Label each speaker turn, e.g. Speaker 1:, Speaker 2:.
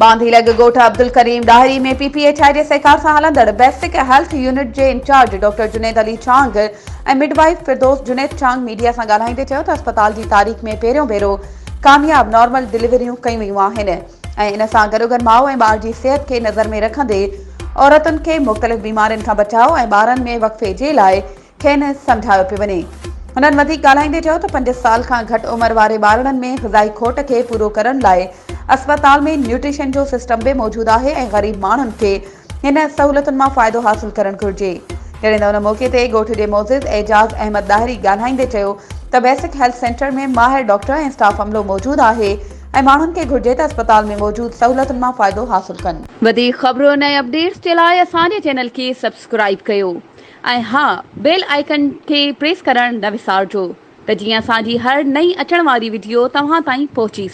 Speaker 1: ٻانڌي لڳ ڳوٺ Abdul Karim Dahri ۾ P P H I جي سهڪار سان هلندڙ بيسڪ هيلٿ يونٽ جي incharge doctor Junaid Ali Chang ۽ midwife Firdous Junaid Chang media سان ڳالهائيندي چيو ته اسپتال جي تاريخ ۾ پهريون ڀيرو ڪامياب نارمل ڊليوريون ڪيون ويون آهن ۽ ان سان گڏوگڏ ماء ۽ ٻار جي صحت کي نظر ۾ رکندي عورتن کي مختلف بيمارين کان بچاء ۽ ٻارن ۾ وقفي جي لاء کين سمجهايو پيو وڃي. هنن وڌيڪ ڳالهائيندي چيو ته پنج سال کان گهٽ عمر واري ٻارڙن ۾ غذائي کوٽ کي پورو ڪرڻ لاء اسپتال ۾ نيوٽريشن جو سسٽم به موجود آهي ۽ غريب ماڻهن کي هن سهولتن مان فائدو حاصل ڪرڻ گهرجي. جڏهن ته ان موقعي تي ڳوٺ جي معزز اعجاز احمد ڏاهري ڳالهائيندي چيو ته بيسڪ هيلٿ سينٽر ۾ ماهر ڊاڪٽر ۽ اسٽاف عملو موجود آهي ۽ ماڻهن کي گهرجي ته اسپتال ۾ موجود سهولتن مان فائدو حاصل ڪن. وڌيڪ خبرن ۽ اپڊيٽس جي لاء اسان جي چينل کي سبسڪرائيب ڪيو. ۽ ها بيل آئيڪن کي پريس ڪرڻ نه وسارجو ته جيئن اسان جي هر نئين اچڻ واري وڊيو توهان تائين پهچي سگهي.